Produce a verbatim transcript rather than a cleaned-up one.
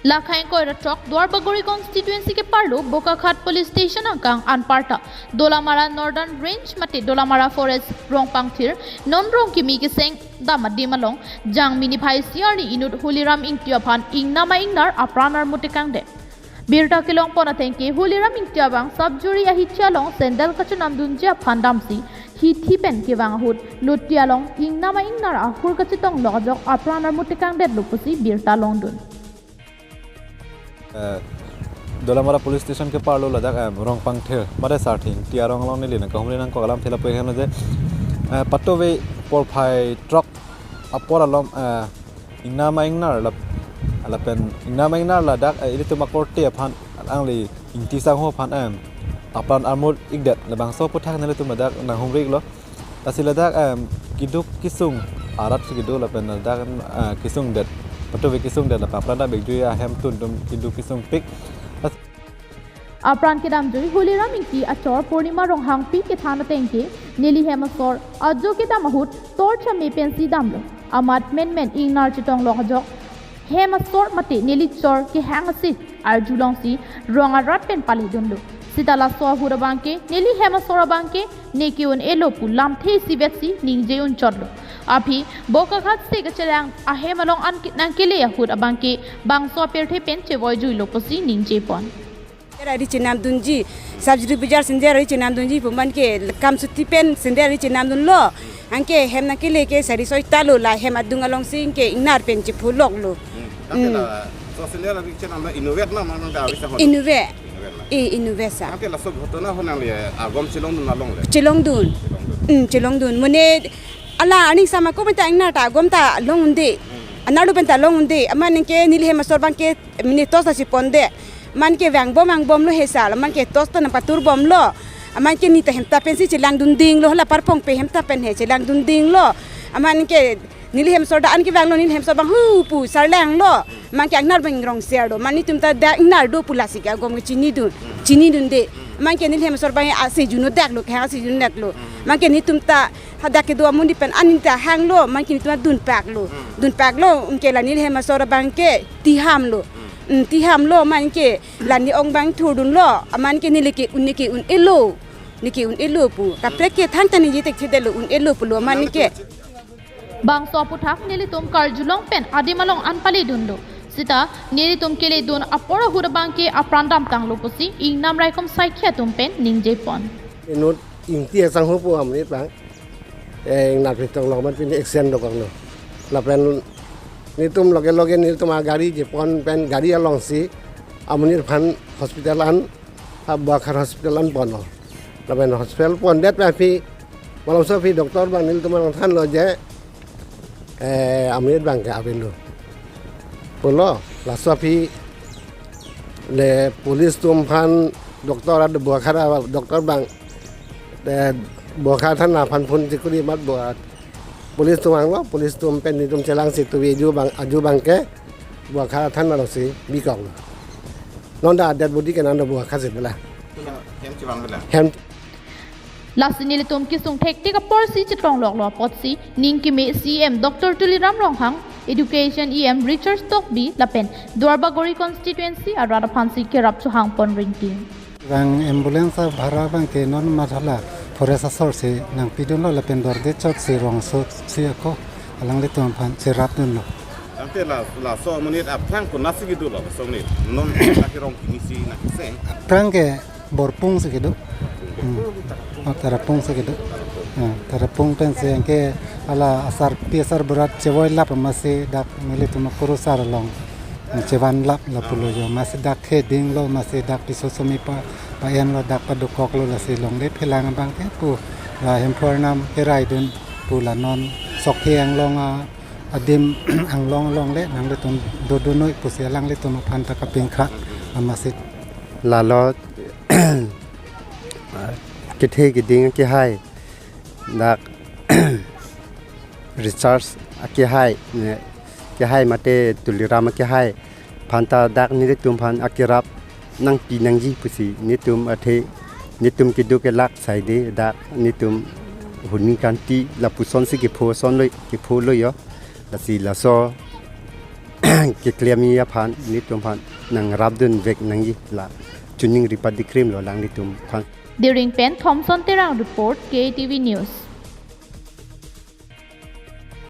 Lakhai ingkoi ra throk Duarbagori constituency keparlo Bokakhat Police Station angkang anparta Dolamara Northern Range mate Dolamara Forest Rongpangthir non Rongkimi keseng dam adim along Jangmi niphai isi arni inut Huliram Ingti aphan ingnam a-ingnar apran armu tekangdet. Birta kelongpon ateng ke Huliram Ingti abang sub-jury ahithi along sandal kachenamdunji aphan damsi hithi pen kevang ahut luti along ingnam a-ingnar ahur kachetong lok ajok apran armu tekangdetlo pusi birta longdun. Eh, Dolamara Police Station keparlo ladak, eh, Rongpangthir mate Sarthe Ingti arong along neli nangkahumri nangkok alamthe lapu-an henlo je, eh, patove porphai throk apor along, eh, ingnam a-ingnar lap-, lapen ingnam a-ingnar ladak, eh, ilitum akorte aphan alangli Ingti sangho aphan, em, apran armu ikdet labangso aphuthak nelitum ladak nanghumri-iklo. Lasi ladak, em, keduk kesung arat si kedo lapen ladak, em, eh, kesungdet, patove kesungdet lapen apran ta bekjui ahem tun atum keduk kesungpik. Apran kedamjui Huliram Ingti achor Purnima Ronghangpi kethan ateng ke neli hem asor ajo kedam ahut torch ame pensi damlo. Amat menmen ingnar chetong lok ajok hem asor mate neli chor kehang ase arjulongsi rong arat pen paledunlo. Sita laso ahut abang ke neli hem asor abang ke ne ke-un-elo pu lamthe isivetsi ningje unchotlo. Aphi Bokakhat se kachelang ahem along an nangkele ahut abang ke bangso apirthe pen chevoijuilo pusi ningjepon. Sandal ari chenamdunji, sub-jury bijar sandal ari chenamdunji pu, aman ke kamsuti pen sandal ari chenamdunlo. Anke hem nangkele ke sari soi ta lo, la hem adung alongsi ke ingnar pen chepholoklo. Hmm. Anke Hmm. laso sandal ari chenamdun inutvet ma, ma, ma, ma, ma, Inutvet. Inutvet ma. Eh, inutvet sa. Anke laso ghotona ahut nangli agom chelongdun ma longle? Chelongdun. Chelongdun. Hmm, chelongdun. Mane ala aning sama ko penta ingnar ta agom ta long-un-e. Hmm. Anerlo penta long-un-e. Aman ke neli hem asor abang ke mane torch ta chepondet. Aman ke vangbom vangbomlo he sal. Aman ke torch ta nangpaturbomlo. Aman ke ne ta hem ta pensi chelangdundinglo, la parpong pe hem ta pen he chelangdundinglo. Aman ke neli hem asor dak an kevanglo, neli hem asor abang hu pu sarlanglo. Aman ke ingnar abang rongserlo. Aman netum ta dak ingnar do pu lasi ke agom ke chinidun. Chinidunde. Aman ke neli hem asor abang asi juno daklo, kehang asi juno daklo. Aman ke netum ta hadak kedo amonit pen an ta hanglo, aman ke netum dunpaklo. Dunpaklo, anke la neli hem asor abang ke tihamlo. Hmm, tihamlo, aman ke la ne ong abang thurdunlo, aman ke neli ke-un, ne ke-un-elo. Ne ke-un-elo pu. Kaprek ke thangta ningje thekthedetlo, un-elo pulo, aman ke. Bangso aphuthak nelitum karjulong pen adim along an paledunlo. Sita nelitum keledun apor ahut abang ke apran damtanglo pusi ingnam raikom saikhi atum pen ningjepon. Inut Ingti asangho pu amonit abang, eh, ingnar pen chetong lok amat pini accident dokoklo. Lapen netum loge loge netum agari jepon pen gari alongsi amonit aphan hospital an, ha, Bokakhat hospital an ponlo. Lapen hospital pondet pen aphi, malomso aphi doctor abang nelitum along thanlo je, eh, amonit abang ke avelo pulo. Laso aphi le police atum aphan doctor ad Bokakhat doctor abang, eh, Bokakhat thana aphan phone chekuri amat Bokakhat police atum vanglo, police atum pen netum chelangsi tuvi aju abang, aju abang ke Bokakhat thana alongsi bikoklo. Non ta dead body ke nangdo Bokakhat si bela. Hem chevanglo. Hem. Lasi nelitum kesung thektik aporsi chetong loklo apotsi ning keme C E M Doctor Tuliram Ronghang, Education E M Richard Tokbi lapen Duarbagori constituency arat aphansi kerap chohangpon ringting. Bang ambulance abhara abang ke non mathala forest asor si nangpidunlo lapen dorde chotsi rongso si ako alanglitum aphan cherapdunlo. Ante la, laso amonit aphrang konatsi kedo la, laso amonit? Non la ke Rongkimi si nangkeseng. Aphrang ke Borpung si kedo. Hmm. Oh, Tarapung si kedo. Ah, Tarapung pensi anke ala asarpi asarbura chevoilap amatsi dak nelitum akurusar along chevanlap lapulo jo. Amatsi dak khedinglo, amatsi dak piso sumi pa, pa-enlo, dak padokoklo, lasi longle phelang abang ke pu la Hemphu Arnam keraidun pu la non sok he anglong a adim anglong along le nanglitum dodunoi pusi alanglitum aphan ta kapingkha amatsi. Lalo kethe keding kehai dak Richard akehai, ne, kehai mate Tuliram akehai aphan ta dak nelitum aphan akerap nangpi nangji pusi netum athe netum keduk kelak saide dak netum huni kanti lapusonsi kepho sonlo, kepho lo jo. Lasi laso keklem aphan nelitum aphan nangrapdun vek nangji la choningri padi krim lo alanglitum aphan. Diring pen Thomson Terang report, K A T V News.